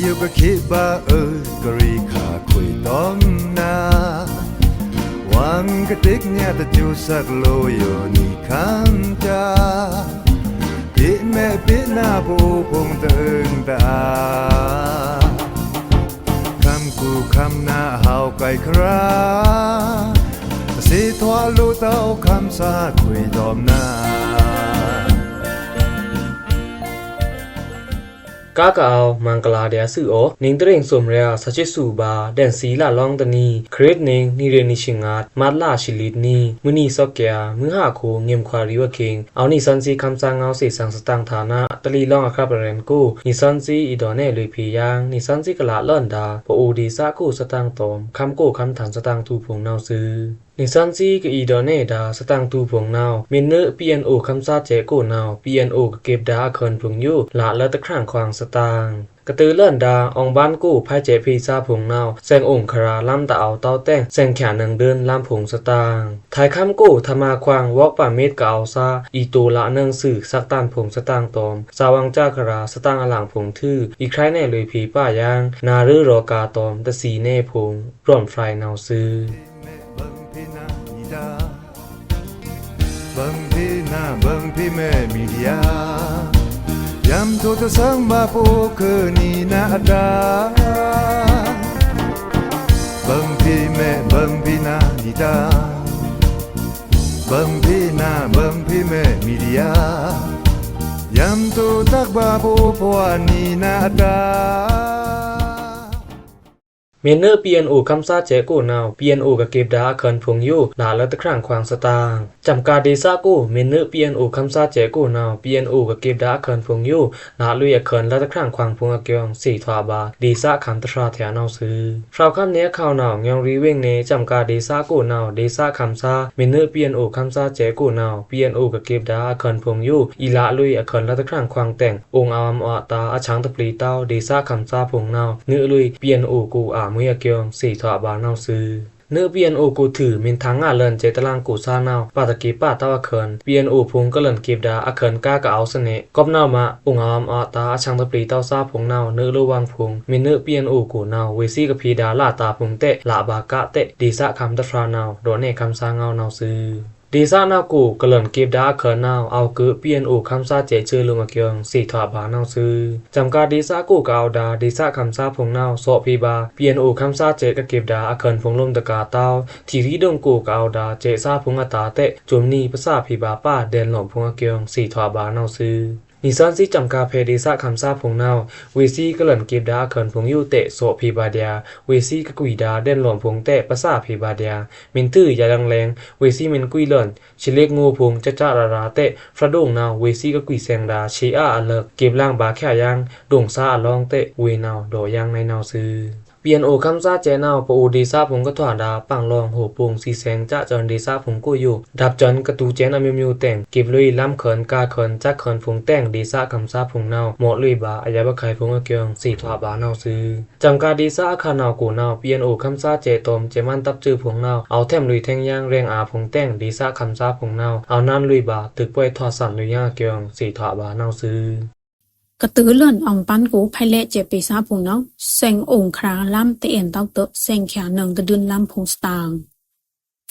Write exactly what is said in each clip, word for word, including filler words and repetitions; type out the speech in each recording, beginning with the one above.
ယိုကခေဗာအွိုကရီခါခွေတောမ်နာ ဝံကတိကညးတကျူစက်လိုယိုနီခမ်းတာ ပေ့မဲပေ့နာပိုဖုံတန်တာ ခမ်းကူခမ်းနာဟဝ်ကဲခရာ တစေထွာလိုတောက်ခမ်းစာခွေတောမ်နာ ကါကအဝ် မင်္ဂလာဒျာသွူအော နင်းတရင်းစုံရျာ သချစ်သူဗာ ဒဲန်သီလလောင်းတနံၤ ခရစ်နင်း နံရ့နံရှင်းငါတ် မတ်လရှစ်လစ်နံၤ မုနီသော့ကျာ မုဟါခို ငိမ်ခွါရီဝ့ကင်း အဝ်နံသန်သီခမ်းသားငေါ်သေသင်သတင်ဌာန တလီလောင်းအခပ်ပရင်ကို နံသန်သီအီဒေါ်နဲလွေဖီယင်း နံသန်သီကလးလွံဒါ ပအိုဒေသကိုသတင်တောမ် ခမ်းကိုခမ်းထန်သတင်သူဖုံနဝ်သွူ နံသန်သီကအီဒေါ်နဲဒါ သတင်သူဖုံနဝ် မင်းနု ပီအန်အို ခမ်းသားကျဲကိုနဝ် ပီအန်အိုကကေပ်ဒါအခန်ဖုံယို လလတခရံင်ခွင်သတင် ကတၢၢ်လွံဒါ အောင်ပန်းကို ဖဲကျဲဖေသားဖုံနဝ် စဲင်အိုင်ခရာလမ်းတအဝ်တောက်တဲင် စဲင်ချာနင်ဒွိုင်လမ်းဖုံသတင် ထိုင်ခမ်းကို ထမခွင် ဝေါက်ပါမစ်ကအဝ်သား အီတိုလနင်သွူ သတင်ဖုံသတင်တောမ် စာဝင်ကျခရာ သတင်အလင်ဖုံသွူ အီခရိုင်နဲလွေဖီပယင်း နရူရောကာတောမ် တသီနဲဖုံ ရောမ်ဖရိုင်နဝ်သွူ ဘင်ဖီနာ ဘင်ဖီမဲ မီဒီယာ ယမ်ထိုတသင်ဘပိုခနီနအတာ ဘင်ဖီမဲ ဘင်ဖီနာ နီတာ ဘင်ဖီနာ ဘင်ဖီမဲ မီဒီယာ ယမ်ထိုတကဘပိုပဝနီနအတာ မင်းနု ပီအန်အို ခမ်းသားကျဲကိုနဝ် ပီအန်အိုကကေပ်ဒါအခန်ဖုံယို လလတခရံင်ခွင်သတင် စံကၣ်ဒေသကို မင်းနု ပီအန်အို ခမ်းသားကျဲကိုနဝ် ပီအန်အိုကကေပ်ဒါအခန်ဖုံယို လလွေအခန်လတခရံင်ခွင်ဖုံအကျိုင်း သေထွာဘၣ် ဒေသခမ်းတြါထျာနဝ်သွူ ဖြောက်ခမ်းနဲခဝ်နဝ် ငွင်ရီဝင်းနဲ စံကၣ်ဒေသကိုနဝ် ဒေသခမ်းသား မင်းနု ပီအန်အို ခမ်းသားကျဲကိုနဝ် ပီအန်အိုကကေပ်ဒါအခန်ဖုံယို အီလလွေအခန်လတခရံင်ခွင်တဲင် အိုင်အဝမ်အွတ်တာ အချံတပျီတောက် ဒေသခမ်းသားဖုံနဝ် နုလွေ ပီအန်အိုကိုအာမွေအကျိုင်း သေထွာဘၣ်နဝ်သွူ နု ပီအန်အိုကိုထွူ မင်းထင်ငါလွံကျဲတလင်ကိုသားနဝ် ပတကေပ်ပါတောက်အခန် ပီအန်အိုဖုံကလွံကေပ်ဒါအခန်ကါကအဝ်သနဲ ကွပ်နဝ်မ အိုင်အဝမ်အွတ်တာ အချံတပျီတောက်သားဖုံနဝ် နုလိုဝင်းဖုံ မင်းနု ပီအန်အိုကိုနဝ် ဝေသီကဖီဒါလတာဖုံတဲ လဗာကတဲ ဒေသခမ်းတြါနဝ် ဒေါ်နဲခမ်းသားငေါ်နဝ်သွူ ဒေသနဝ်ကို ကလွံကေပ်ဒါအခန်နဝ် အဝ်ကွို ပီအန်အို ခမ်းသားကျဲသွူလိုမ်အကျိုင်း သေထွာဘၣ်နဝ်သွူ စံကၣ်ဒေသကိုကအဝ်ဒါ ဒေသခမ်းသားဖုံနဝ် သော့ဖီဘၣ် ပီအန်အို ခမ်းသားကျဲကကေပ်ဒါအခန်ဖုံလိုမ်တကာတောက် ထီရီဒုံကိုကအဝ်ဒါ ကျဲသားဖုံအတာတဲ စုံနံပသၣ်ဖီဘၣ်ပါ ဒဲန်လွံဖုံအကျိုင်း သေထွာဘၣ်နဝ်သွူ နံသန်သီစံကၣ်ဖဲဒေသခမ်းသားဖုံနဝ် ဝေသီကလွံကေပ်ဒါအခန်ဖုံယိုတဲ သော့ဖီဘၣ်ဒျာ ဝေသီကကွီဒါ ဒဲန်လွံဖုံတဲ ပသၣ်ဖီဘၣ်ဒျာ မင်းထွူ ယလင်လဲင် ဝေသီမင်းကွီလွံ ချီလ့ကငိုဖုံ ကျကျရရာတဲ ဖြတ်ဒုံနဝ် ဝေသီကကွီသင်ဒါ ချေအအလၢက် ကေပ်လင်ဘၣ်ချျာယင်း ဒုံသားအလောင်းတဲ ဝေနဝ် ဒေါ်ယင်းနဲနဝ်သွူ ပီအန်အို ခမ်းသားကျဲနဝ် ပအိုဒေသဖုံကထွာဒါ ပင်လောင် ဟိုပုံ သီသင် ကျကျန်ဒေသဖုံကိုယို ဓာပ်ကျန်ကတူကျန်အမျိုးမျိုးတဲင် ကေပ်လွေလမ်းခန် ကားခန် ကျားခန်ဖုံတဲင် ဒေသခမ်းသားဖုံနဝ် မော့လွေဘၣ် အယပ်အကိုင်ဖုံအကျိုင်း သေထွာဘၣ်နဝ်သွူ စံကၣ်ဒေသအခန်နဝ်ကိုနဝ် ပီအန်အို ခမ်းသားကျဲတောမ် ကျဲမန်တပ်စွိုဖုံနဝ် အဝ်ထဲမ်လွေထဲင်ယင်း ရဲင်အာဖုံတဲင် ဒေသခမ်းသားဖုံနဝ် အဝ်နန်လွေဘၣ် တွိုက်ပွဲထွာသန်လွေယင်းအကျိုင်း သေထွာဘၣ်နဝ်သွူ ကတၢၢ်လွံ အောင်ပန်းကို ဖဲလဲ့ကျဲပေသားဖုံနဝ် စဲင်အိုင်ခရာလမ်းတအဲၣ်တောက်တဲ စဲင်ချာနင်တဒုံလမ်းဖုံသတင်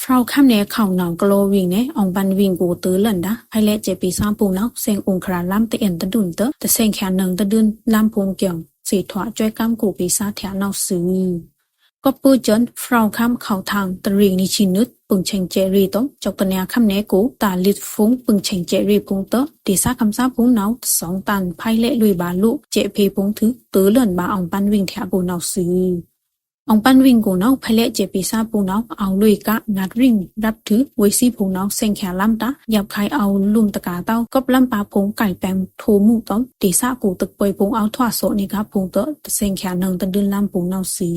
ဖြောက်ခမ်းနဲခဝ်နဝ် ကလောဝိင်နဲ အောင်ပန်းဝိင်ကို ကတၢၢ်လွံဒါ ဖဲလဲ့ကျဲပေသားဖုံနဝ် စဲင်အိုင်ခရာလမ်းတအဲၣ်တဒုံတဲ တစဲင်ချာနင်တဒုံလမ်းဖုံကျိုင်း သေထွာ စွဲကမ်းကိုပေသားထျာနဝ်သွူ ကွပ်ပူကျန် ဖြောက်ခမ်းခဝ်ထင် တရ့ၣ်နံဆံနွံ ပိုင်ဆင်ကျဲရေတောမ် ကျောက်တန်ရာခမ်းနဲကို တၢ်လိတ်ဖုံ ပိုင်ဆင်ကျဲရေဖုံတဲ ဒေသခမ်းသားဖုံနဝ် တစောင်တန် ဖဲလဲ့လွေဘၣ်လို ကျဲဖေဖုံထွူ ကတၢၢ်လွံဘၣ် အောင်ပန်းဝိင်ထျာကိုနဝ်သွူ အောင်ပန်းဝိင်ကိုနဝ် ဖဲလဲ့ကျဲပေသားဖုံနဝ် အဝ်လွေက ငတ်ရင်း ရပ်ထွူ ဝေသီဖုံနဝ် စဲင်ချာလမ်းတာ ယပ်ခိုင်အဝ်လိုမ်တကာတောက် ကွပ်လမ်းပါဖုံ ကိုင်ပိုင်ထိုးမှုတောမ် ဒေသကို တွိုက်ပွဲဖုံ အဝ်ထွာသော့နေကဖုံတဲ တစဲင်ချာနင်တဒုံလမ်းဖုံနဝ်သွူ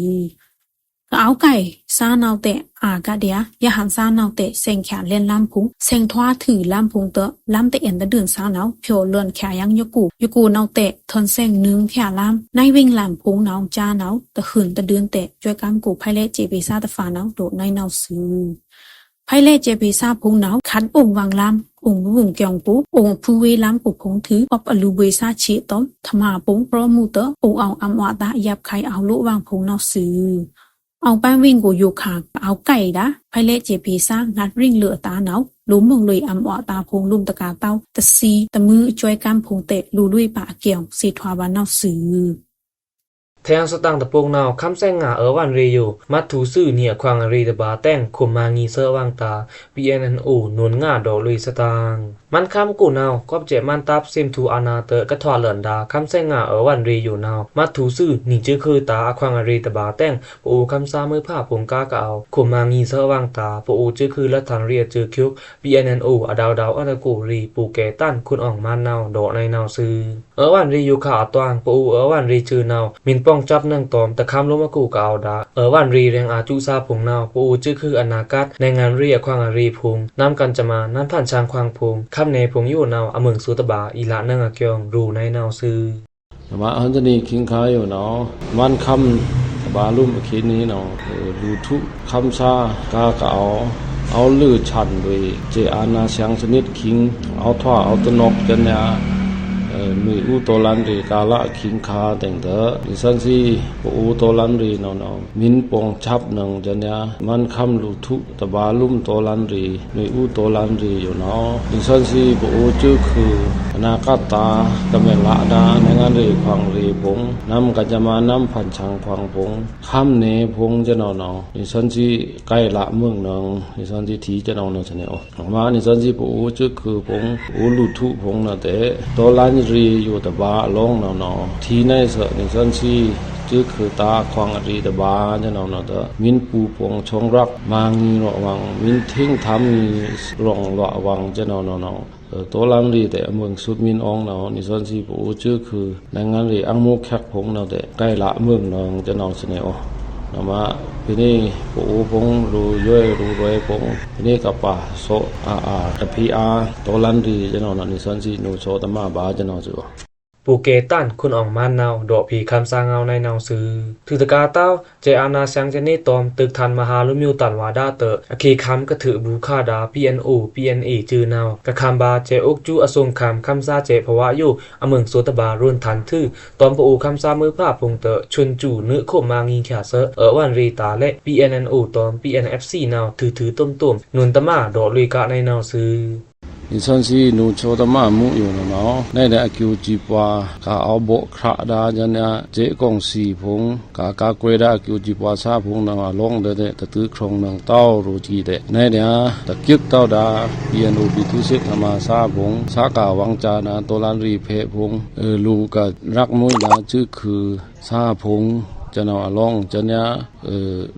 ကအဝ်ကိုင်သားနဝ်တဲ အာကဒျာ ရဟတ်သားနဝ်တဲ စဲင်ချာလဲန်လမ်းဖုံ စဲင်ထွာထွူလမ်းဖုံတဲ လမ်းတအဲၣ်တဒုံသားနဝ် ဖြော်လွံချျာယင်းယကို ယကိုနဝ်တဲ ထွန်စဲင်နွံချျာလမ်း နဲဝိင်လမ်းဖုံနဝ် ကျားနဝ် တဟုံတဒုံတဲ စွဲကမ်းကို ဖဲလဲ့ကျဲပေသားတဖၣ်နဝ် ဒိးနဲနဝ်သွူ ဖဲလဲ့ကျဲပေသားဖုံနဝ် ခတ်အိုင်ဝင်းလမ်း အိုင်ဗွုံႏကွန်ကို အိုင်အဖုဝေးလမ်းကို ဖုံႏထွူ အော့ပ်အလူႏဗွေႏသား ချေတုမ် ထမပိုင် ဖြိုးမုတ အိုင်အောင် အံဝွတာ ယပ်ခိုင် အောက်လွတ်ဝင်ဖုံႏနဝ်ꩻသွူ။ အောက်ပိုင်းဝေကိုယိုခါ အောက်ကိုက်ဒါ ဖဲလဲ့ကျေဖေႏသား ငတ်ရင့်လွေꩻအတာႏနဝ်ꩻ လိုꩻမုင်လွေꩻ အံဝွတာဖုံႏလုမ်ꩻတကာႏတဝ်း တသီႏတမွူး အစွဲႏကမ်းဖုံႏတဲ့ လိုꩻလွေꩻပါအကျုံ သေထွာဘၣ်နဝ်ꩻသွူ။ ထင်စတန်ႏတပုန်နဝ်ꩻ ခမ်းသဲင်ငါ အဝွန်ရေယို မတ်ꩻထူႏသွူ နီအခွင်အရေႏတဘာႏတဲင် ခွမ်မါငီႏသွူဝွင်ꩻတာႏ ပီအီအီ နွောန်ငါဒေါ့ꩻလွေꩻသတင်ꩻ မန်းခမ်းကိုနဝ်ꩻ ကွပ်ကျဲ့မန်းတပ် သင်ꩻထူအာဏာတွော့ꩻ ကထွာလွောန်ဒါ ခမ်းသဲင်ငါ အဝွန်ရေယိုနဝ်ꩻ မတ်ꩻထူႏသွူ နီစဲးခွိုꩻတာႏ အခွင်အရေႏတဘာႏတဲင် ပအိုဝ်ႏခမ်းသားမွိုးဖါဖုံႏကားကအဝ် ခွမ်မါငီႏသွူဝွင်ꩻတာႏ ပအိုဝ်ႏစဲးခွိုꩻလွတ်ꩻထန်ရေꩻအစဲးခွိုꩻ ပီအီအီ အဒဝ်ဒဝ်ႏအွောန်ႏအကိုꩻရေꩻ ပူꩻကဲတန်ႏ ခွန်အောင်မန်းနဝ်ꩻ ဒေါ့ꩻနဝ်ꩻသွူ။ အဝွန်ရေယိုခါ အတွင် ပအိုဝ်ႏအဝွန်ရေꩻသွူနဝ်ꩻ မီးပွင်ႏစပ်းနွောင်ꩻတွမ် တခမ်းလိုꩻမကိုꩻကအဝ်ဒါ အဝွန်ရေꩻရဲင်ꩻအာႏသွူသါဖုံႏနဝ်ꩻ ပအိုဝ်ႏစဲးခွိုꩻအနာဂတ် နဲင်ႏငံႏရေꩻအခွင်အရေႏဖုံႏ နမ်းကၼ်စမာ နမ်းဖန်ႏသင်ꩻခွင်ꩻဖုံႏ ခမ်းနယ်ဖုံႏယိုနဝ်ꩻ အမွိုင်ꩻသွူတဘာႏ အီလာနွောင်ꩻအကျုံ ရိုꩻနဝ်ꩻသွူ။ နမအွန်တနီ ခိင်ခါယိုနဝ်ꩻ မန်းခမ်းတဘာႏလုမ်ꩻအခေတ်နံꩻနဝ်ꩻ လိုꩻထွူႏခမ်းသား ကားကအဝ် အောက်လွတ်ꩻထန်ရေꩻ ကျဲအာဏာရှင်စနစ်ခိင် အောက်ထွာအောက်တနော့ꩻကနဲ နွေဦးတော်လှန်ရေးကာလ အခိင်ခါတဲင်တ နီသွဉ်းသီး ပအိုဝ်ႏတော်လှန်ရေးနဝ်ꩻနဝ်ꩻ မီးပွင်ႏစပ်းနွောင်ꩻကနဲ မန်းခမ်းလိုꩻထွူႏတဘာႏလုမ်ꩻတော်လှန်ရေး နွေဦးတော်လှန်ရေးယိုနဝ်ꩻ နီသွဉ်းသီး ပအိုဝ်ႏစဲးခွိုꩻ အနာဂတ်တာႏ ကမဲလဒါႏ နဲင်ႏငံႏရေꩻခွင်ရေꩻဖုံႏ နမ်းကၼ်စမာ နမ်းဖန်ႏသင်ꩻခွင်ꩻဖုံႏ ခမ်းနယ်ဖုံႏကနဲနဝ်ꩻနဝ်ꩻ နီသွဉ်းသီး ကိုက်လမွိုင်နွောင် နီသွဉ်းသီး ထီကနဲနဝ်ꩻနဝ်ꩻသန့ꩻအိုဝ် မါနီသွဉ်းသီး ပအိုဝ်ႏစဲးခွိုꩻဖုံႏ ပအိုဝ်ႏလိုꩻထွူႏဖုံႏနဝ်ꩻတဲ တော်လှန်ရေးယိုတဘာႏအလောင်းနဝ်ꩻနဝ်ꩻ ထီနဲသွူ နီသွဉ်းသီး စဲးခွိုꩻတာႏခွင်ရေꩻတဘာႏကနဲနဝ်ꩻနဝ်ꩻတဲ မီးပူႏပွင်ႏသွင်ရပ် မါငီႏလွော့ꩻဝွင် မီးထိင်းထမ်းငီႏလွော့ꩻဝွင်ကနဲနဝ်ꩻနဝ်ꩻ တော်လှန်ရေးတဲ အမွိုင်ꩻသွူမီးအောင်းနဝ်ꩻ နီသွဉ်းသီး ပအိုဝ်ႏစဲးခွိုꩻ နဲင်ႏငံႏရေꩻ အမူႏခဲပ်ဖုံႏနဝ်ꩻတဲ ကိုက်လမွိုင်နွောင်ကနဲနဝ်ꩻသန့ꩻအိုဝ် နမ ဖဲန့ၣ် ပအိုဝ်ႏဖုံႏ လိုꩻယွဲလိုꩻရွဲဖုံႏ ဖဲန့ၣ်ကပါသွူ အါအါ ကဖီအာႏ တော်လှန်ရေးကနဲနဝ်ꩻနဝ်ꩻ နီသွဉ်းသီး နူႏသောတမါဘါကနဲနဝ်ꩻသွူ။ ပူꩻကဲတန်ႏ ခွန်အောင်မန်းနဝ်ꩻ ဒေါ့ꩻဖေႏခမ်းသားငဝ်းနဝ်ꩻသွူ။ ထွူတကာႏတဝ်း ကျဲအာဏာရှင်စနစ်တွမ် တွိုက်ꩻထန်ႏမဟာလွတ်မြောက်တန်ဝါဒတွို့ အခေတ်ခမ်းကထွူဘူးခါဒါ ပီအီအီ ပီအီအီ သွူနဝ်ꩻ ကခမ်းဗာႏကျဲအိုက်ကျူးအစုံႏခမ်း ခမ်းသားကျဲဖဝါယို အမွိုင်ꩻသွူတဘာႏ ရွေးထန်ႏထွူ တွမ်ပအိုဝ်ႏခမ်းသားမွိုးဖါဖုံႏတွို့ ဆွဉ်ႏစူးနွိုက်ခွမ်မါငီႏချာဆူ အဝွန်ရေꩻတာႏလဲ့ ပီအီအီတွမ် ပီအီအီ သွူနဝ်ꩻ ထွူထွူတွမ်တွမ် နွောန်ႏတမါဒေါ့ꩻလွေꩻကနဲနဝ်ꩻသွူ။ နီသွဉ်းသီး နူႏသောတမါမူယိုနဝ်ꩻနဝ်ꩻ နဲဒဲအကျိုးစံးပှါ ကအဝ်ဘော့ꩻခြရာဒါကနဲ ကျဲကောင်စီဖုံႏ ကကာကွယ်ဒါအကျိုးစံးပှါသားဖုံႏနဝ်ꩻအလောင်းတဲ တတွိုက်ꩻခရွင်ႏနွောင်ꩻတဝ်းရိုးကီးတဲ နဲဒဲ တကျိုးတဝ်းဒါ ပီအီအီ ပြည်သူ့စစ် ခမရ သားဖုံႏ သားကဝွင်ႏဒါ တော်လှန်ရေးဖဲဖုံႏ လိုꩻကရပ်ꩻမွိုးဒါ စဲးခွိုꩻသားဖုံႏကနဲအလောင်းကနဲ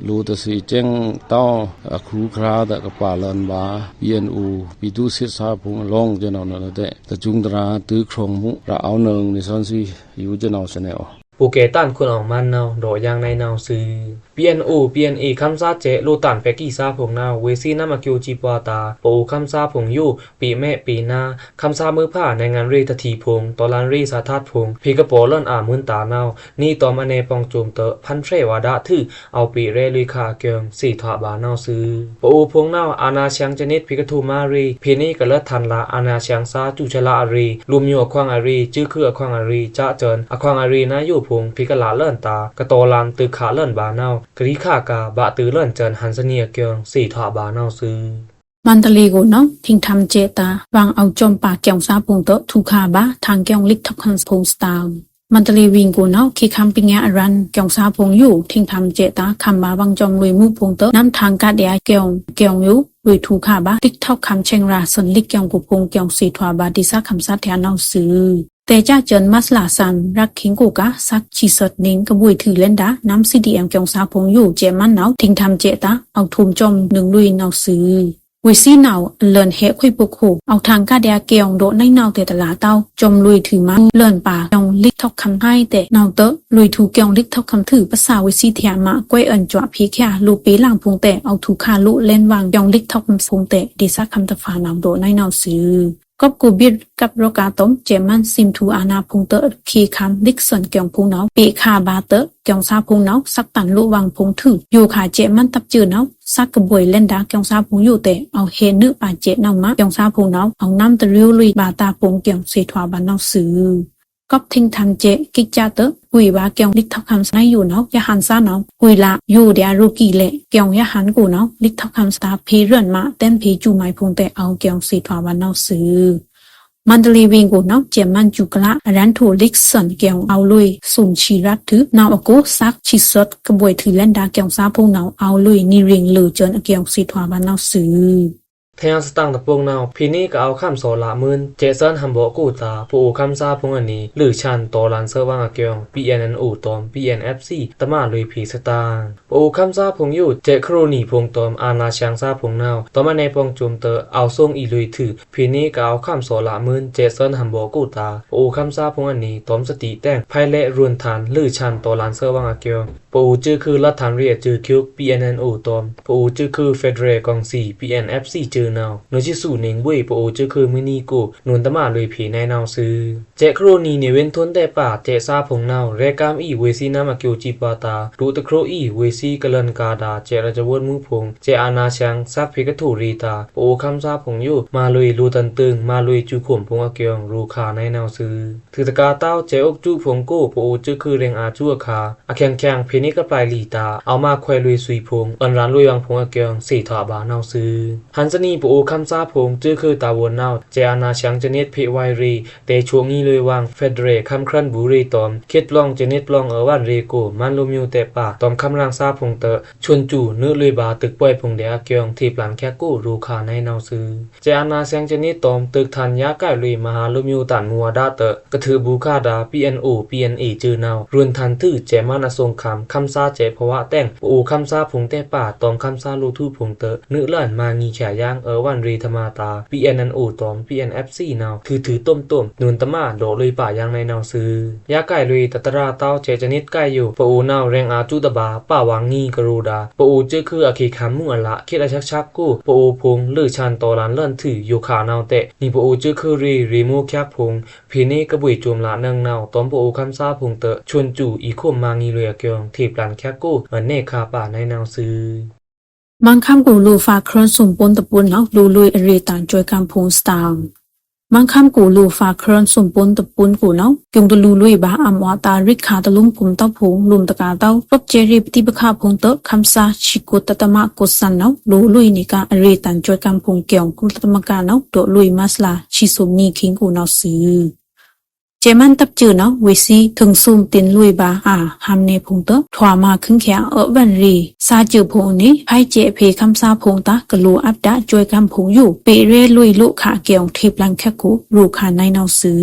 လိုꩻတသီးကျဲင်တဝ်း အခုခြရာတဲကပါလန်ဗာႏ ပီအီအီ ပြည်သူ့စစ် သားဖုံႏအလောင်းကနဲနဝ်ꩻတဲ တကျိုးတရာတွိုက်ꩻခရွင်ႏမူး ရအဝ်နွောင်ꩻ နီသွဉ်းသီး ယူကနဲနဝ်ꩻသန့ꩻအိုဝ် ပူꩻကဲတန်ႏ ခွန်အောင်မန်းနဝ်ꩻ ဒေါ့ꩻယွဲနဝ်ꩻသွူ။ ပီအီအီ ပီအီအီ ခမ်းသားကျဲ လိုꩻတန်ႏဖဲကီးသားဖုံႏနဝ်ꩻ ဝေးသီးနမ်အကျိုးစံးပှါဒါ ပအိုဝ်ႏခမ်းသားဖုံႏယို ပေ့မဲပေ့နာ ခမ်းသားမွိုးဖါ နဲင်ႏငံႏရေꩻတထီဖုံႏ တော်လှန်ရေးသားထတ်ဖုံႏ ဖေႏကပော်လွောန်အာႏမွိုးတာႏနဝ်ꩻ နီတွမ်အနဲပွင်ႏစုံတွို့ ဖန်ဖြဲဝါဒါထွူ အောက်ပေ့ရဲလွေꩻခါအကျိုး သေထွာဘၣ်နဝ်ꩻသွူ။ ပအိုဝ်ႏဖုံႏနဝ်ꩻ အာဏာရှင်စနစ်ဖေႏကထွူမါရေꩻ ဖဲန့ၣ်ကလွတ်ꩻထန်ႏလာ အာဏာရှင်သားစူးဆလာအရေꩻ လိုꩻမျိုးအခွင်အရေꩻ စဲးခွိုꩻအခွင်အရေꩻ ကကျိုးအခွင်အရေꩻနယိုဖုံႏ ဖေႏကလꩻလွောန်တာႏ ကတော်လှန်တွိုက်ꩻခလွောန်ဗာႏနဝ်ꩻ ကရီခါကၤ ဘၣ်တွိုက်ꩻလွောန်စွောန် ဟန်ႏသနီအကျိုး သေထွာဘၣ်နဝ်ꩻသွူ။ မန္တလေးကို နော်ထိင်ထမ်ကျဲတာႏ ဝင်အောင်ကျောင်းပါကျောင်းသားဖုံႏတွို့ ထွူခါဗာႏ ထင်ကျောင်းလစ်ထောက်ခံဖုံႏစတန်ႏ မန္တလေးဝိုင်ကို နော်ခေတ်ခမ်းပညာအရန်ကျောင်းသားဖုံႏယို ထိင်ထမ်ကျဲတာႏ ခမ်းဗာႏဝင်ကျောင်းလွေꩻမူးဖုံႏတွို့ နမ်းထင်ကဒျာႏကျောင်းယို လွေꩻထွူခါဗာႏ လစ်ထောက်ခံဆင်ရာသွဉ်လစ်ကျောင်းကိုဖုံႏကျောင်း သေထွာဘၣ် ဒေသခံသားထဲနဝ်ꩻသွူ တဲကျားစွန် မတ်လဆန် ရက်ခင်းကိုက သက္ကစီသွဉ်နင်း ကဘို့ထွူလဲဉ်ဒါ နမ်း စီဒီအမ် ကျောင်းသားဖုံႏယို ကျဲမန်းနဝ် ထိင်ထမ်ကျဲတာႏ အောက်ထုမ်ကျောင်းနွောင်လွေꩻနဝ်ꩻသွူ။ ဝေးသီးနဝ် အလွောန်ဟဲခွိုက်ပိုခို အောက်ထင်ကဒျာႏကျောင်းဒေါ့ꩻနဝ်တဲတလာတဝ် ကျောင်းလွေꩻထွူမါလွောန်ပါကျောင်းလစ်ထောက်ခံဟိုင်းတဲနဝ်တွို့ လွေꩻထွူကျောင်းလစ်ထောက်ခံထွူ ပစာဝေးသီးထဲမကွဲးအွဉ်ႏစွာဖေႏချာ လိုꩻပေလင်ဖုံႏတဲ အောက်ထုခါလိုꩻလဲဉ်ဝွင်ကျောင်းလစ်ထောက်ခံဖုံႏတဲ ဒေသခံသားထဲနဝ်ဒေါ့ꩻနဝ်သွူ။ ကောပ်ကိုဗစ်-ကပ်ရောဂါ တွမ် စဲ့မန်း သိမ်ထူအာဏာဖုံႏ တၢ်ခေတ်ခမ်း လိတ်စွန် ကျွန်ဖုံႏနဝ်ꩻ ပေ့ခါဗာႏ တၢ် ကျွန်သားဖုံႏနဝ်ꩻ သက်တန်လိုဝ်ဝင်ဖုံႏထွူ ယိုခါစဲ့မန်း တပ်စၢꩻနဝ်ꩻ သက်ꩻကဘွဲ့ꩻ လဲဉ်ဒါ ကျွန်သားဖုံႏယိုတꩻ အဝ်ႏဟဲနုာ်ဗာႏစဲ့နဝ်ꩻမး ကျွန်သားဖုံႏနဝ်ꩻ အဝ်ႏနမ်းတရွိုးလွေꩻဗာႏ တၢ်ဖုံႏကျွန် သ့ထွာဗာႏနဝ်ꩻသွူ။ ကောပ်ထိင်ထမ်စဲ့ ကိတ်စဲ့တၢ် ကွေ့ဗာႏကျွန် လိတ်ထောက်ခံစာ နဝ်ꩻယိုနဝ်ꩻ ယဟန်စာနဝ်ꩻ ကွေ့ꩻလꩻယိုဒျာႏ ရုပ်ရည် လဲ့ ကျွန်ယဟန်ကိုနဝ်ꩻ လိတ်ထောက်ခံစာ ဖေႏရွဉ်မာ တဲမ်းဖေႏစူးမုဲင်ဖုံႏတၢ် အဝ်ႏကျွန် သ့ထွာဗာႏနဝ်ꩻသွူ။ မန္တလေးဝေင်ကိုနဝ်ꩻ စဲ့မန်းစူးကလာ အရန်ထိုꩻ လိတ်စွန်ကျွန် အဝ်ႏလွေꩻ သိုမ်ချီရပ်ထွူ နဝ်ꩻအကို သက်ဆံသွံꩻကဘွဲ့ထွူ လဲဉ်ဒါ ကျွန်သားဖုံႏနဝ်ꩻ အဝ်ႏလွေꩻ နံရိင်ꩻလိုဝ်ꩻစွန် အကျွန် သ့ထွာဗာႏနဝ်ꩻသွူ။ ထင်စတန်တပုန်နဝ်ꩻ ဖေႏနေကအောဝ်ႏ ခမ်းသော့ꩻလꩻမွိုင်း စဲ့သွဉ်းဟန်ဘော့ꩻကိုတာႏ ပအိုဝ်ႏခမ်းသားဖုံႏအနွေ လိုဝ်ꩻစွန် တော်လှန်စစ်ဝင်အကျွန် ပီအဲန်အန်အိုတွမ် ပီအဲန်အက်ဖ်စီ တမလွေဖေႏသတင်ꩻ။ ပအိုဝ်ႏခမ်းသားဖုံႏယို စဲ့ခရိုနီဖုံႏတွမ် အာဏာရှင်သားဖုံႏနဝ်ꩻ တွမ်အနဲပွင်ႏစုမ်ꩻတၢ် အဝ်ႏသွင်အီလွေꩻထွူ ဖေႏနေကအောဝ်ႏ ခမ်းသော့ꩻလꩻမွိုင်း စဲ့သွဉ်းဟန်ဘော့ꩻကိုတာႏ ပအိုဝ်ႏခမ်းသားဖုံႏအနွေ တွမ်သတိတဲင် ဖိုင်လဲ့ရုဉ်ႏထန် လိုဝ်ꩻစွန် တော်လှန်စစ်ဝင်အကျွန် ပအိုဝ်ႏစူးခွိုꩻ လက်ထန်ရေအစူးကျိုး ပီအဲန်အန်အိုတွမ် ပအိုဝ်ႏစူးခွိုꩻ ဖက်ဒရယ်ကောင်စီ ပီအဲန်အက်ဖ်စီ စူးနဝ်ꩻ နွေꩻဆံသူꩻနွောင်ꩻဘွေ့ ပအိုဝ်ႏစူးခွိုꩻမွိုင်းနီကို နွောင်ꩻတမလွေဖေႏနဝ်ꩻသွူ။ စဲ့ခရိုနီ နေဝင်းထွန်း တဲပာ် စဲ့သားဖုံႏနဝ်ꩻ ရဲကမ်းအီဝေ့ꩻသီးနမ်းအကျိုးစည်းဗာႏတၢ် ဒိုတခရိုအီဝေ့ꩻသီးကလန်ႏကာတာႏ စဲ့ရာဇဝတ်မှုဖုံႏ စဲ့အာဏာရှင် သက်ဖေႏကထိရေတာႏ ပအိုဝ်ႏခမ်းသားဖုံႏယို မလွေꩻလိုတန်တိုင် မလွေꩻစူးခုမ်ဖုံႏအကျွန် ရိုခါနဝ်ꩻသွူ။ ထွူတကာႏတဝ်း စဲ့အိုက်စုဖုံႏကို ပအိုဝ်ႏစူးခွိုꩻရဲင်အာႏစူးအခါ အချေင်ႏချေင်ႏ ဖေႏနေကပျိုင်လီတာႏ အဝ်ႏမခွဲလွေꩻသွီဖုံႏ အွဉ်ႏရန်လွေꩻဝင်ဖုံႏအကျွန် သ့ထွာဗာႏနဝ်ꩻသွူ။ ဟန်ႏသနီ ပအိုဝ်ႏခမ်းသားဖုံႏ စူးခွိုꩻတာႏဝွန်နဝ်ꩻ စဲ့အာဏာရှင်စနစ်ဖေႏဝဲရေႏ တဲꩻဆိုပ်ꩻငီလွေꩻဝင် ဖက်ဒရယ် ခမ်းခရမ်းဘူရေႏတွမ် ခေတ်ပလောင်စနစ်ပလောင်အွဉ်ႏရေႏကို မန်းလူမျိုးတဲပာ် တွမ်ခမ်းရင်သားဖုံႏတၢ် ဆွန်စူးနွေလွေꩻဗာႏ တွိုက်ꩻပွဲ့ဖုံႏဒဲအကျွန် ထေꩻပျန်ႏချက်ကို ရိုခါနဝ်ꩻသွူ။ စဲ့အာဏာရှင်စနစ်တွမ် တွိုက်ꩻထန်ႏယါကိုက်လွေꩻ မဟာလူမျိုးတန်မူႏအဒါႏတၢ် ကထုးဘူးခါဒါႏ ပီအဲန်အို ပီအဲန်အေ စူးနဝ်ꩻ ရုဉ်ႏထန်ႏထွူ စဲ့မန်းအစုံႏခမ်း ခမ်းသားစဲ့ဖဝါတဲင် ပအိုဝ်ႏခမ်းသားဖုံႏတဲပာ် တွမ်ခမ်းသားလိုꩻထွူဖုံႏတၢ် နွေလွဉ်မာႏငီႏချာႏယင် အွဉ်ႏရေႏထမာတာႏ ပီအဲန်အန်အိုတွမ် ပီအဲန်အက်ဖ်စီ နဝ်ꩻ ထွူထွူတွမ်တွမ် နွောင်ꩻတမလော့ꩻလွေꩻပာႏယင်နဝ်ꩻသွူ။ ယါကိုက်လွေꩻ တတရာႏတဝ်း စဲ့စနစ်ကိုက်ယို ပအိုဝ်ႏနဝ်ꩻ ရဲင်အာႏစူးတဘာႏ ပဝင်ငီႏကရိုဒါႏ ပအိုဝ်ႏစူးခွိုꩻအခေတ်ခမ်းမှုအလ ခေတ်အဆက်ဆက်ကို ပအိုဝ်ႏဖုံႏ လိုဝ်ꩻစွန် တော်လှန်လွဉ်ထွူ ရိုခါနဝ်ꩻတဲ နွေꩻပအိုဝ်ႏစူးခွိုꩻရေႏ ရေႏမိုးချျက်ဖုံႏ ဖေႏနေကဘွေꩻစုမ်ꩻလနွောင်ꩻနဝ်ꩻ တွမ်ပအိုဝ်ႏခမ်းသားဖုံႏတၢ် ဆွန်စူးအီခုမ်ꩻမာႏငီလွေꩻအကျွန် ထေꩻပျန်ႏချက်ကို မွန်နေခါပာ်နဝ်ꩻသွူ။ မန်းခမ်းကိုလိုꩻဖာႏခရွဉ်သုမ်ပုန်းတပုန်းနဝ်ꩻ လိုꩻလွေꩻအရေႏတန်ႏစွဲးကမ်ဖုံႏသတင်ꩻ။ မန်းခမ်းကိုလိုꩻဖာႏခရွဉ်သုမ်ပုန်းတပုန်းကိုနဝ်ꩻ ကျုံႏတလူလွေꩻဗာႏ အံႏမွာꩻတာႏရိတ်ခါႏတလူမ်းကွုမ်ႏတဝ်းဖုံႏ လူမ်ꩻတကာႏတဝ်း တွပ်ကျဲရေႏပဋိပက္ခဖုံႏတၢ် ခမ်းသားဆံကိုတ်တသမကိုတ်စံနဝ်ꩻ လိုꩻလွေꩻနေက အရေႏတန်ႏစွဲးကမ်ဖုံႏကျွန် ကုလသမဂ္ဂနဝ်ꩻ ဒိးလွေꩻမတ်လဆံသုမ်နွံခိင်းကိုနဝ်ꩻသွူ။ စဲ့မန်းတပ်စူးနဝ်ꩻ ဝေ့ꩻသီးထိုင်သုမ်တင်လွေꩻဗာႏ အဟမ်းနေဖုံႏတၢ် ထွာမာႏခင်းချာႏ အွဉ်ႏရေႏ စာချုပ်ဖုံႏအနွေ ဖဲစဲ့ဖေႏခမ်းသားဖုံႏတၢ် ကလိုꩻအပ်ဒါႏစွဲးကမ်ဖုံႏယို ပေ့ရဲလွေꩻလိုꩻခါႏကျွန် ထေꩻပျန်ႏချက်ကို ရိုခါနဝ်ꩻသွူ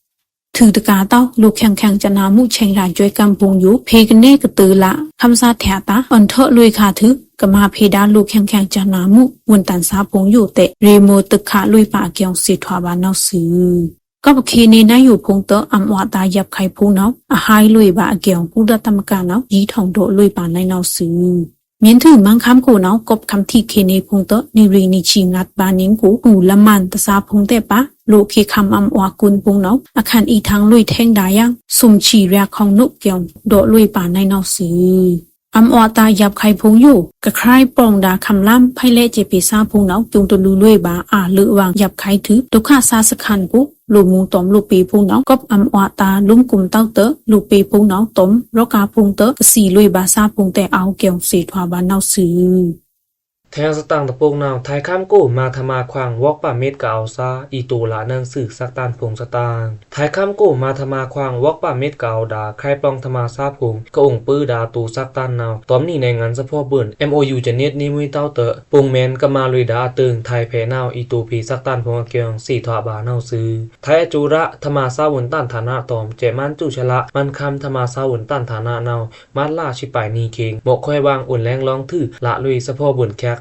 ။ ထွူတကာႏတဝ်း လိုꩻခဲင်ꩻခဲင်ꩻစွမ်းနဝ်ꩻ ဆဲင်ꩻရာႏစွဲးကမ်ဖုံႏယို ဖေႏကနဲကတၢၢ်လ ခမ်းသားထဲတၢ် အွဉ်ႏထွဲလွေꩻခါႏထွူ ကမꩻဖေႏဒါႏ လိုꩻခဲင်ꩻခဲင်ꩻစွမ်းနဝ်ꩻ ဝွန်ႏတန်ႏသားဖုံႏယိုတဲ ရေႏမိုးတွိုက်ꩻခါႏလွေꩻဗာႏကျွန် သ့ထွာဗာႏနဝ်ꩻသွူ။ ကောပ်အခေတ်နေနဝ်ꩻယိုဖုံႏတၢ် အံႏမွာꩻတာႏယပ်ꩻခဲင်ꩻဖုံႏနဝ်ꩻ အဟိုက်လွေꩻဗာႏအကျွန် ကုလသမဂ္ဂနဝ်ꩻ ယီးထောင်ဒိုးလွေꩻပာႏနဝ်ꩻသွူ။ မီးထွူမန်းခမ်းကိုနဝ်ꩻ ကောပ်ခမ်းထီၣ်ခေတ်နေဖုံႏတၢ် နွေꩻရေꩻနွေꩻဆံငတ်ဗာႏနွောင်ꩻကို တူလမန်ႏတသားဖုံႏတဲပာ် လိုꩻခေတ်ခမ်းအံႏမွာꩻကွုန်ဖုံႏနဝ်ꩻ အခန်းအီထင်လွေꩻထဲင်ဒါႏယင် သုမ်ချီႏရာႏခေါင်နုပ်ကျွန် ဒိုးလွေꩻပာႏနဝ်ꩻသွူ။ အံႏမွာꩻတာႏယပ်ꩻခဲင်ꩻဖုံႏယို ကခရိုင်ပေါင်ဒါႏခမ်းလမ်း ဖိုင်လဲ့စဲ့ဖေႏသားဖုံႏနဝ်ꩻ ကျုံႏတလူလွေꩻဗာႏ အလွေꩻဝင်ယပ်ꩻခဲင်ꩻထွူ ဒုက္ခသည်စခန်းကို လိုꩻမူတွမ်လိုꩻပေႏဖုံႏနဝ်ꩻ ကောပ်အံႏမွာꩻတာႏလူမ်းကွုမ်ႏတဝ်းတၢ် လိုꩻပေႏဖုံႏနဝ်ꩻတွမ် ရောဂါဖုံႏတၢ် ကသီလွေꩻဗာႏသားဖုံႏတဲ အဝ်ႏကျွန် သ့ထွာဗာႏနဝ်ꩻသွူ။ ထဲစတင်တပုန်နဝ်ꩻ ထိုင်းခမ်းကို မဟာဓမ္မခွင် work permitကအဝ်ႏသား အီတိုႏလနွောင်ꩻသွူ စက်တန်ဖိုင်ႏသတင်ꩻ။ ထိုင်းခမ်းကို မဟာဓမ္မခွင် work permitကအဝ်ႏဒါႏ ခရိုင်ပေါင်ဓမ္မသားဖုံႏ ကအုံပူဒါႏတိုꩻစက်တန်နဝ်ꩻ တွမ်နွံꩻနိုင်ငံႏသဖောဘွမ် MOU စနစ်နေမွေးတဝ်းတၢ် ပိုင်မဲန်ႏကမလွေဒါႏအတိုင် ထိုင်းဖဲနဝ်ꩻ အီတိုႏဖေႏစက်တန်ဖိုင်ႏအကျွန် သ့ထွာဗာႏနဝ်ꩻသွူ။ ထိုင်းအစိုးရ ဓမ္မသားဝန်ထမ်းဌာနတွမ် စဲ့မန်းစူးချလ မန်းခမ်းဓမ္မသားဝန်ထမ်းဌာနနဝ်ꩻ မတ်လဆံပၢၢ်နွံခိင်း မော့ခွဲဝင် အွဉ်ႏလဲင်လောင်းထွူ လလွေꩻသဖောဘွမ်ချက်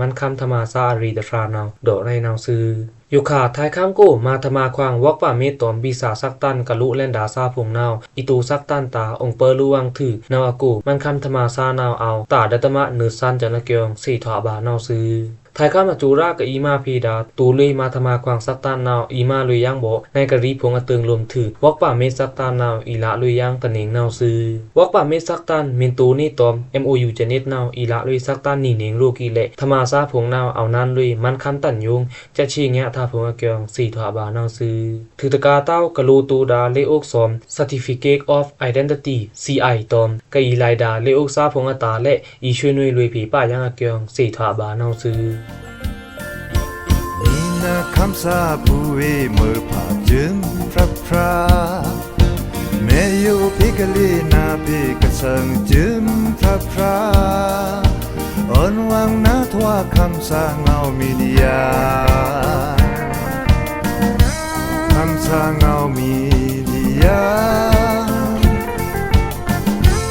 မန်းခမ်းထမံသါအရေတြာနဝ်ꩻ ဒေါ့ꩻနုဲင်းနဝ်ꩻသွူ။ ယိုခါ ထါခမ်းကို မါထမခွါ work permit တွမ် ဗီဇာႏသတ်းတန် ကလိုလက်ႏဒါႏသားဖိုင်ႏနဝ်ꩻ အီႏတူႏသတ်းတန်တာႏ အိုင်ပှိုဝ်ႏလွံးဝွံႏထွူ နဝ်ꩻအကို မန်းခမ်းထမံသါနဝ်ꩻ အဝ်ႏတာႏဒသမ နွိုတ်ꩻသန်းစွောင်းအကျိုင်း သေထွာဗာႏနဝ်ꩻသွူ။ ထါခမ်းအစူရာက အီႏမါဖေႏဒါႏ တူလွေꩻမါထမခွါႏသတ်းတန်နဝ်ꩻ အီႏမါလွေꩻယင်းဗော့ နွဲင်ကရီဖိုင်ႏအတိူင်ႏလိုမ်ထွူ work permit သတ်းတန်နဝ်ꩻ အီႏလလွေꩻယင်းတနင်ꩻနဝ်ꩻသွူ။ Work permit သတ်းတန် မုန်တိုꩻနွေးတွမ် MOU စနစ်နဝ်ꩻ အီႏလလွေꩻသတ်းတန်နွေꩻနွေꩻ လိုꩻကီးလဲ့ ထမံသါဖိုင်ႏနဝ်ꩻ အဝ်ႏနန်းလွေꩻ မန်းခမ်းတန်ယိုင်ႏ စက်သေငါထါဖိုင်ႏအကျိုင်း သေထွာဗာႏနဝ်ꩻသွူ။ ထွူတကာႏတဝ်း ကလိုတူဒါႏ လက်အိုက်သွမ် Certificate of Identity CI တွမ် ကအီႏလဲဒါႏ လက်အိုက်သားဖိုင်ႏအတာႏလဲ့ အီႏဆွေးနွေးလွေꩻဖေႏပာ်ယင်းအကျိုင်း သေထွာဗာႏနဝ်ꩻသွူ။ မီနခမ်းသားအပူႏဝေး မွဲဖာႏ စိုမ်ဖြတ်ဖြတ် မဲယိုဖေႏကလေး နါဖေႏကသင် စိုမ်ဖြတ်ဖြတ် အွဉ်ဝွင်ႏနထွာ ခမ်းသားငေါဝ်းမီဒီယာ ခမ်းသားငေါဝ်းမီဒီယာ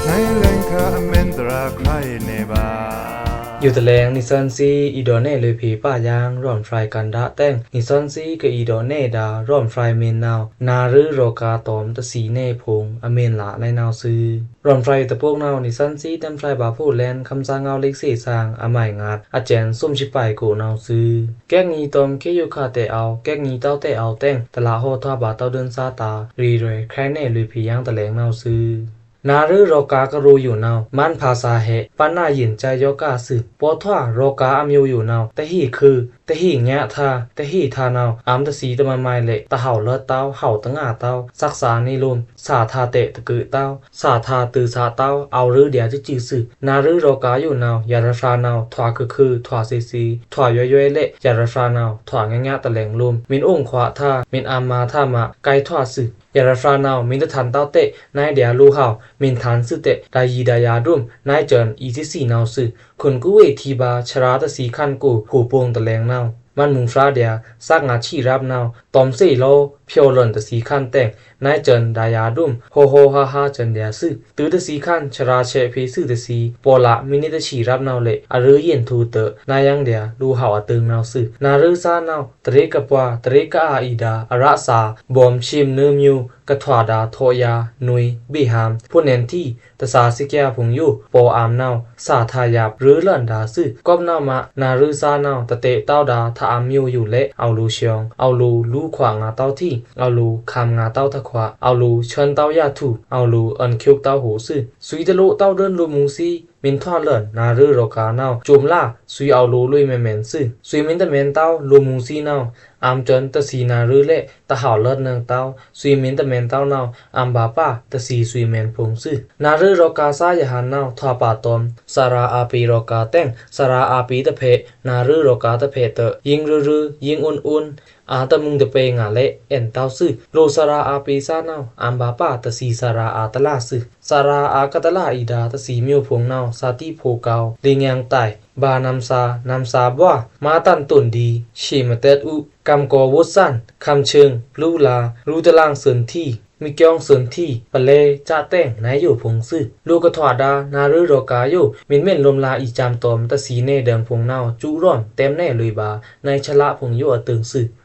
နွဲင်လဲင်ခါ အမဲန်တြး ခါအီႏနဲဗာႏ ယိုတလဲင် နွေꩻသန်းသွောင်း အီႏဒေါ့ꩻနဲလွေꩻဖေႏပာ်ယင်း ရွမ်ဖြိုင်ႏကန္တာတဲင် နွေꩻသန်းသွောင်း ကအီႏဒေါ့ꩻနဲဒါႏ ရွမ်ဖြိုင်ႏမွဲနဝ်ꩻ နရွေးရောဂါတွမ် တသီနဲဖိုင်ႏ အမဲန်လာနွဲင်းနဝ်ꩻသွူ။ ရွမ်ဖြိုင်ႏတပုတ်နဝ်ꩻ နွေꩻသန်းသွောင်း တမ်းဖြိုင်ႏဗာႏဖိုင်ႏလဲန် ခမ်းသားငေါဝ်းလစ်သေသင် အမိုင်ငါး အစဲန်သွမ်သီးပိုင်ႏကိုနဝ်ꩻသွူ။ ကဲကနံၤတွမ် ခေတ်ယိုခါတဲအဝ် ကဲကနံၤတဝ်းတဲအဝ်တဲင် တလးဟောထွာဗာႏတဝ်းဒိုင်းသားတာႏ ရေႏရဲခရဲနဲလွေꩻဖေႏယင်းတလဲင်နဝ်ꩻသွူ။ နရွေးရောဂါကရိုယိုနဝ်ꩻ မန်းဖာသာဟဲ ပန်းနာရင်ကြားရောဂါသွူ ပောထွာရောဂါအမျိုးယိုနဝ်ꩻ တဟ့ၣ်ခု တဟ့ၣ်ငါထါ တဟ့ၣ်ထါနဝ်ꩻ အံႏတသီတမမိုင်လဲ့ တဟဝ်လတ်တဝ်း ဟဝ်တငါတဝ်း သက္ကသၣ်နေလုမ် သၣ်ထါတဲတကုတဝ်း သၣ်ထါတွိုသၣ်တဝ်း အဝ်ရွေးဒျာႏသွူသွူသွူ။ နရွေးရောဂါယိုနဝ်ꩻ ယရဖျာနဝ်ꩻ ထွာခုခု ထွာသွူသွူ ထွာယွဲယွဲလဲ့ ယရဖျာနဝ်ꩻ ထွာငါငါတလဲင်လုမ် မ့ၢ်အိုင်ခွါထါ မ့ၢ်အမါထါမ ကိုက်ထွာသွူ။ ယရဖျာနဝ်ꩻ မ့ၢ်တထန်တဝ်းတဲ နွဲဒျာႏလိုဟဝ် မ့ၢ်ထန်သွူတဲ ဒါယီဒါယာဒုမ် နွဲစဲန်အီႏသွူသွူနဝ်ꩻသွူ။ ခုန်ကူဝေးထီဗာႏ ချရာတသီခန်ကို ဟူပိုင်ႏတလဲင်နဝ်ꩻ မန်မူဖြာဒျာႏ သက္ကငါသီရပ်နဝ်ꩻ တွမ်သေလော ဖြောလွန်တသီခန်တဲင် နွဲစဲန်ဒါယာဒုမ် ဟောဟောဟါဟါစဲန်ဒျာႏသွူ။ တွိုတသီခန် ချရာဆဲဖေသွူတသီ ပောလမိနစ်တသီရပ်နဝ်ꩻလဲ့ အရွေးယဉ်ထူတဲ နွဲယင်းဒျာႏလိုဟဝ်အတိုင်နဝ်ꩻသွူ။ နရွေးသားနဝ်ꩻ တရေကပွာ တရေကအါအီဒါ အရသၣ် ဗွမ် သျိမ် နွိုးမျိူး ကထွာဒါ ထောက်ယာ နွေ ဗိဟမ် ဖိနန်ထီ တသၣ်သီကျာဖိုင်ႏယို ပော်အမ်နဝ်ꩻ သၣ်ထါယပ် ရွေးလွန်ဒါသွူ။ ကွပ်နဝ်ꩻမ နရွေးသားနဝ်ꩻ တတဲတဝ်းဒါ ထါအမ်မျိူးယိုလဲ့ အဝ်လိုသျောင် အဝ်လိုလူခွါငါတဝ်းထီ အဝ်လိုခမ်ငါတဝ်းထခွါ အဝ်လိုဆွန်တဝ်းယါထူ အဝ်လိုအွဉ်ခုတ်တဝ်းဟိုသွူ။ သွီတလိုတဝ်းဒိုင်းလိုမူသီ မ့ၢ်ထွာလွန် နရွေးရောဂါနဝ်ꩻ စုမ်လ သွီအဝ်လိုလွေးမဲမဲန်သွူ။ သွီမ့ၢ်တမဲန်တဝ်း လိုမူသီနဝ်ꩻ အမ်စဲန်တသီနရွေးလဲ့ တဟဝ်လတ်နွံတဝ်း သွီမ့ၢ်တမဲန်တဝ်းနဝ်ꩻ အမ်ဗာပာ တသီသွီမဲန်ဖိုင်ႏသွူ။ နရွေးရောဂါသားယဟန်နဝ်ꩻ ထွာပါတွမ် သရာအာပေရောဂါတဲင် သရာအာပေတဖဲ နရွေးရောဂါတဖဲတဲ ယိင်းရွေးရွေး ယိင်းအိုၼ်းအိုၼ်း အါတမုင်တပဲငါလဲ့ အဲန်တဝ်းသွူ။ လိုသရာအာပေသားနဝ်ꩻ အမ်ဗာပာ တသီသရာအာတလါသွူ။ သရာအာကတလါအီဒါ တသီမျိူးဖိုင်ႏနဝ်ꩻ သတိဖိုင်ႏကောက် လေညံတိုင် ဗာနမ်သာ နမ်သာဗွာ မါတန်တွန်ဒီ သျေမတဲဥ ကမ်ကောဝွတ်သန် ခမ်ချိုင် ပျူလာ ရူတလင်သွဉ်ထီ မီကျောင်းသွဉ်ထီ ပလဲ စတဲင် နွဲယိုဖိုင်ႏသွူ။ လိုကထွာဒါ နရွေးရောဂါယို မ့ၢ်မ့ၢ်လိုမ်လာအီစမ်တွမ် တသီနဲဒင်ဖိုင်ႏနဝ်ꩻ စုရောမ်တဲမ်နဲလွေဗာ နွဲဆလဖိုင်ႏယိုအတိုင်သွူ။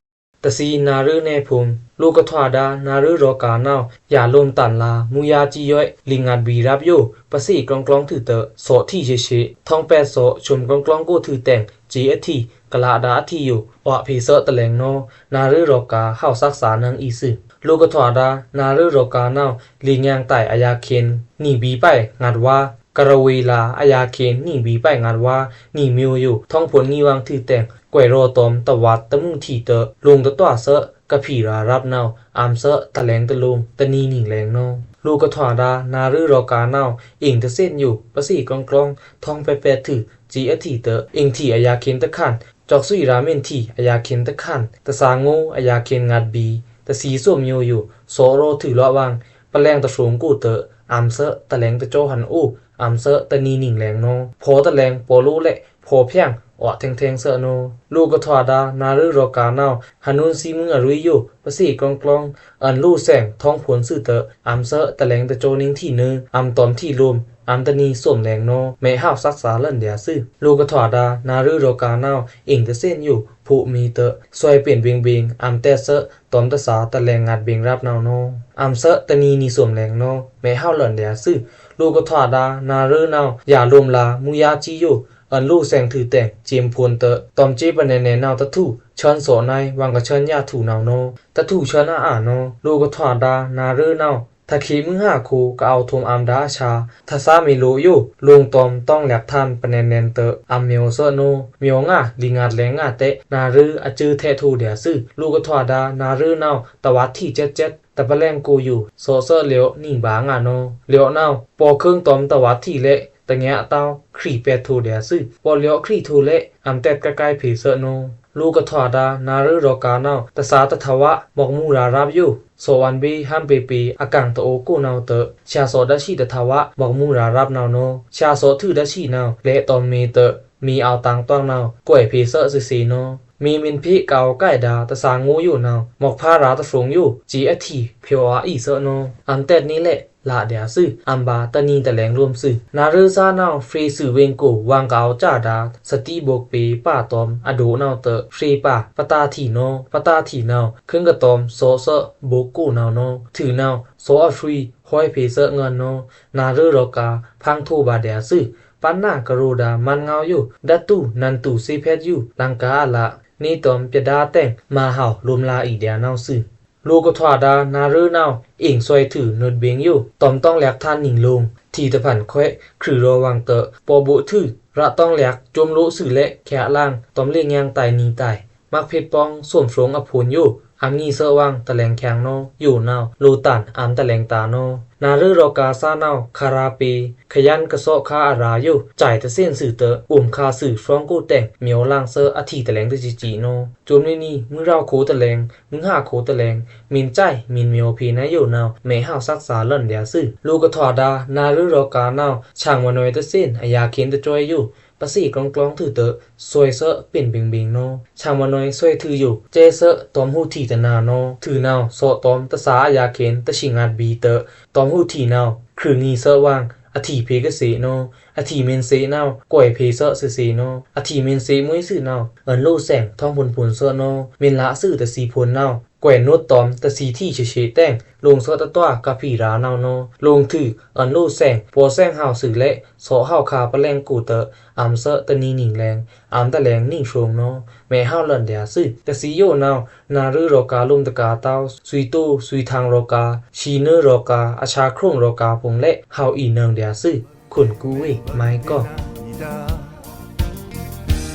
တသီနရွေးနဲဖိုင်ႏ လိုကထွာဒါ နရွေးရောဂါနဝ်ꩻ ယၢလိုမ်တန်လာ မူယါစံယွဲ လီငတ်ဗီရပ်ယို ပသေ့ကျွင်းကျွင်းထွူတဲ သော့ထီသျေသျေ ထောင်ပဲသော့ ဆွမ်ကျွင်းကျွင်းကိုထွူတဲင် စျေအထီ ကလဒါအထီယို အွော့ဖေသွဲတလဲင်နဝ်ꩻ နရွေးရောဂါ ဟဝ်သက္ကသၣ်နွံအီသွူ။ လိုကထွာဒါ နရွေးရောဂါနဝ်ꩻ လေညံတိုင်အယါခင် နံၣ်ဘီပိုင်ငတ်ဝါ ကရဝေလာ အယါခင် နံၣ်ဘီပိုင်ငတ်ဝါ နံၣ်မျိူးယို ထောင်ဖိုင်ႏငီးဝင်ထွူတဲင် ကွဲးရောတွမ် တဝတ်တမူထီတဲ လိုင်တတွာသွဲ ကဖီရာရပ်နဝ်ꩻ အမ်သွဲတလဲင်တလိုင် တနံၤနံၤလဲင်နဝ်ꩻ။ လိုကထွာဒါ နရွေးရောဂါနဝ်ꩻ အင်တသ့ၣ်ယို ပသေ့ကျွင်းကျွင်း ထောင်ပဲပဲထွူ စျေအထီတဲ အင်ထီအယါခင်တခန် ကျောက်သွီရာမင်ထီ အယါခင်တခန် တသၣ်ငို အယါခင်ငတ်ဗီ တသီသွမ်မျိူးယို သော့ရောထွူလော့ဝင် ပလဲင်တသြုံကိုတဲ အမ်သွဲ တလဲင်တကျောဟန်အို အမ်သွဲ တနံၤနံၤလဲင်နဝ်ꩻ။ ဖော်တလဲင် ပော်လိုလဲ့ ဖော်ဖြန့် အွတ်ထင်ထင်သွူ။ လိုကထွာဒါ နာရွိရောႏဂါႏနဝ်ꩻ ဟနွိုင်းသီးမွိုင်းအရွီယို ပသေ့ကောင်းကောင်း အွဉ်ႏလိုꩻသဲင် ထောင်းဖိုန်သွူတွော့ꩻ အံႏသွူတလဲင်တကြောနင်းထီနွို အံႏတွမ်ထီလိုမ် အံႏတနံၤသွမ်လဲင်နဝ်ꩻ မဲဟဝ်သက်ꩻသာႏလွဉ်ႏဒျာႏသွူ။ လိုကထွာဒါ နာရွိရောႏဂါႏနဝ်ꩻ အင်ꩻတသ့ၣ်ယို ဖိုးမီတွော့ꩻ သွဲပျဉ်ဗင်ဗင် အံႏတဲသွူ တွမ်တသာႏ တလဲင်ငတ်ဗင်ရပ်နဝ်ꩻနဝ်ꩻ အံႏသွူတနံၤနံၤသွမ်လဲင်နဝ်ꩻ မဲဟဝ်လွဉ်ႏဒျာႏသွူ။ လိုကထွာဒါ နာရွိနဝ်ꩻ ယၤလိုမ်လာ မူယါႏစံယို အွဉ်ႏလိုꩻသဲင်ထွူတဲင် စံဖိုန်တွော့ꩻ တွမ်စ့ပနဲနဲနဝ်ꩻ တထူꩻ ချွိုင်းသော့ꩻနဝ်ꩻ ဝင်ꩻကချွိုင်းယါႏထူꩻနဝ်ꩻနဝ်ꩻ တထူꩻချွိုင်းအါအါနဝ်ꩻနဝ်ꩻ။ လိုကထွာဒါ နာရွိနဝ်ꩻ ထခေတ်မွိုင်းဟါခေတ် ကအဝ်ႏထုမ်ႏအံႏဒါအဆာႏ ထသာမေလိုယို လိုင်တွမ်တောင်းလျက်ထန် ပနဲနဲတွော့ꩻ အံႏမျောသွူနဝ်ꩻ မျောငါ လီငတ်လဲင်ငါတဲ နာရွိအစူးထဲထိုဒျာႏသွူ။ လိုကထွာဒါ နာရွိနဝ်ꩻ တဝတ်ထီစက်စက် တပလဲင်ကိုယို သော့သွူလျော့နံၤဗာႏငါနဝ်ꩻ လျော့နဝ်ꩻ ပော့ꩻခုင်းတွမ်တဝတ်ထီလဲ့ တငဲးအတဝ်း ခရီးပဲထိုဒျာႏသွူ။ ပော့ꩻလျော့ခရီးထိုလဲ့ အံႏတဲကကိုင်ဖေသွူနဝ်ꩻ။ လိုကထွာဒါ နာရွိရောႏဂါႏနဝ်ꩻ တသာႏတထဝ မွက်မူရာရပ်ယို သော့ꩻဝင်ဗီဟံပေပေ အကင်တအိုကိုနဝ်တွော့ꩻ ဆျာသော့ꩻဒသီတထဝ မွက်မူရာရပ်နဝ်ꩻနဝ်ꩻ ဆျာသော့ꩻထွူဒသီနဝ်ꩻ လဲ့တွမ်မေတွော့ꩻ မီအဝ်ႏတၢင်တွင်နဝ်ꩻ ကွဲးဖေသွူသွူသွူနဝ်ꩻ။ မီမင်ဖေကဝ်ႏကိုင်ဒါ တသာႏငိုယိုနဝ်ꩻ မွက်ဖါရာတဖြုံႏယို စံအထီဖြောအီသွူနဝ်ꩻ အံႏတဲနံၤလဲ့ လဒျာႏသွူ အံႏဗာႏတနံၤတလဲင်လိုမ်သွူ။ နာရွိသွူနဝ်ꩻ ဖေသွူဝေင်ကို ဝင်ႏကအဝ်ႏဒါ သတိဗိုက်ပေပာတွမ် အဒိုနဝ်တွော့ꩻ ဖေပါ ပတာထီနဝ်ꩻ ပတာထီနဝ်ꩻ ခုင်းကတွမ်သော့သွူ ဗိုက်ကိုနဝ်ꩻနဝ်ꩻ ထွူနဝ်ꩻ သော့အဖြွိ ဟွဲဖေသွူငွဉ်နဝ်ꩻ။ နာရွိရောႏဂါႏ ဖန်းထိုဗာႏဒျာႏသွူ ပနကရိုဒါမန်ငေါယို ဒတ်တူနန်တူသေဖက်ယို လင်ကာအလ နေတွမ်ပြဒါတဲင် မဟာဝ်လိုမ်လာအီဒျာႏနဝ်သွူ။ လိုကထွာဒါ နာရွိနဝ်ꩻ အင်သွဲထွူနွတ်ဗင်ယို တွမ်တောင်းလျက်ထန်နံၤလိုင် ထီတဖန်ခွဲ့ ခရူရောဝင်တွော့ꩻ ပော့ဗိုက်ထွူ ရတောင်းလျက် စူမ်လိုသွူလဲ့ ခဲလင် တွမ်လေငင်တိုင်နံၤတိုင် မွက်ဖေပောင်းသွမ်ဖြုံႏအဖိုန်ယို အံႏငီသွူဝင် တလဲင်ခဲင်နဝ်ယိုနဝ် လိုတန် အံႏတလဲင်တာနဝ်။ နာရွိရောႏဂါႏသွူနဝ်ꩻ ခရာပေ ခယန်ကသော့ခါအရာယို စဲတသင်သွူတွော့ꩻ အိုမ်ခါသွူဖြုံႏကိုတဲင် မျောလင်သွူအထီတလဲင်တစံစံနဝ်။ စူမ်နံၤနံၤ မွိုင်းရောင်ကိုတလဲင် မွိုင်းဟါကိုတလဲင် မင်စဲမင်မျောဖေနဝ်ယိုနဝ် မဲဟဝ်သက်ꩻသာႏလွဉ်ႏဒျာႏသွူ။ လိုကထွာဒါ နာရွိရောႏဂါႏနဝ်ꩻ ဆင်မနွဲတသင် အရာခေန်တစွဲယို ပသေ့ကောင်းကောင်းသွူတွော့ꩻ သွဲသွူပျဉ်ဗင်ဗင်နဝ်။ ဆင်မနွဲသွဲထွူယို စဲသွူတွမ်ဟူထီတနာနဝ် ထွူနဝ်သော့တွမ်တသာႏအရာခေန်တသီႏငတ်ဗီတွော့ꩻ တွမ်ဟူထီနဝ် ခရူငီသွူဝင် အထီဖေကသေနဝ်။ အထီမင်သေနဝ် ကွဲးဖေသွူသွူသွူနဝ်။ အထီမင်သေမွိုင်းသွူနဝ် အွဉ်ႏလိုꩻသဲင် ထောင်းဖိုန်ဖိုန်သွူနဝ်။ မင်လသွူတသီဖိုန်နဝ် ကွဲးနွတ်တွမ်တသီႏထီသေသေတဲင် လိုင်သွူတတွာကဖီရာနဝ်နဝ်။ လိုင်ထွူ အွဉ်ႏလိုꩻသဲင် ပော့သဲင်ဟဝ်သွူလဲ့ သော့ဟဝ်ခါပလဲင်ကိုတွော့ꩻ အံႏသွူတနံၤနံၤလဲင် အံႏတလဲင်နံၤဖြုံနဝ် မဲဟဝ်လွဉ်ႏဒျာႏသွူ။ တသီႏယိုနဝ် နာရွိရောႏဂါႏလိုမ်တကာႏတဝ်း သွီးတိုသွီးထင်ရောႏဂါႏ သီးနွိရောႏဂါႏ အဆါခရုံရောႏဂါႏဖိုင်လဲ့ ဟဝ်အီနွဉ်ႏဒျာႏသွူ။ ခွန်ကူဝေး မိုင်းကော့။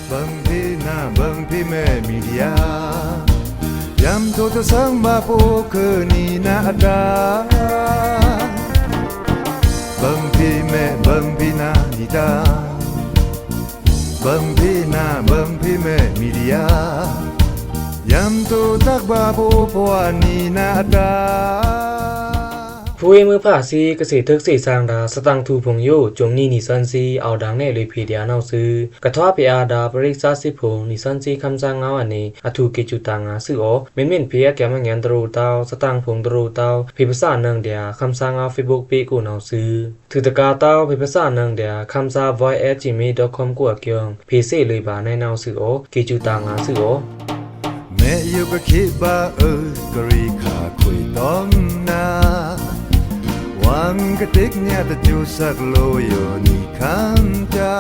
ဗန်ဖေနဗန်ဖေမဲမီဒီယာ ယမ်ထိုတသင်ဗာဖိုခဲနီနအဒါ ဗန်ဖေမဲဗန်ဖေနနီဒါ ဗန်ဖေနဗန်ဖေမဲမီဒီယာ ယမ်ထိုတကဗာဖိုဖဝါနီနအဒါ။ ဖူဝေးမွိုးဖါသီး ကသေ့ထွိုက်သေ့သင်ဒါ သတင်ꩻထူဖိုင်ယို စူမ်နံၤနံၤသွဉ်းသီး အဝ်ႏဒါနဲလွေဖျေဒျာႏနဝ်သွူ။ ကထွာဖျေအာဒါ ပရိသတ်စစ်ဖိုင် နံၤသွဉ်းသီး ခမ်းသားငါး အနံၤ အထူႏကေစုတာငါသွူ။ မ့မ့ၢ်ဖေအကဲမငဲန်တရူးတဝ်း သတင်ꩻဖိုင်တရူးတဝ်း ဖေဖဆာနွဉ်ႏဒျာႏ ခမ်းသားငါး Facebook pageကိုနဝ်သွူ။ ထွူတကာႏတဝ်း ဖေဖဆာနွဉ်ႏဒျာႏ ခမ်းသား voice at gmail dot com ကိုအကဵုံ ဖေသေလွေဗာနဲနဝ်သွူ။ ကေစုတာငါသွူ။ မဲယုကခေဗာအွိုကရေခါခွေတွမ်နဝ် ဝင်ႏကတိကညးတစူးသကလိုယိုနံၤခမ်းဒါ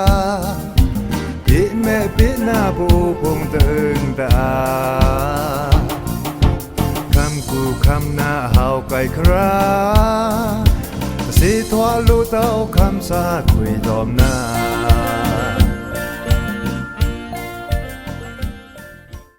ပေမဲပေနဗာဖိုင်တအုံတအာ ခမ်းကူခမ်းနဟဝ်ကဲခရာ သေထွာလိုတဝ်းခမ်းသားခွေတွမ်နဝ်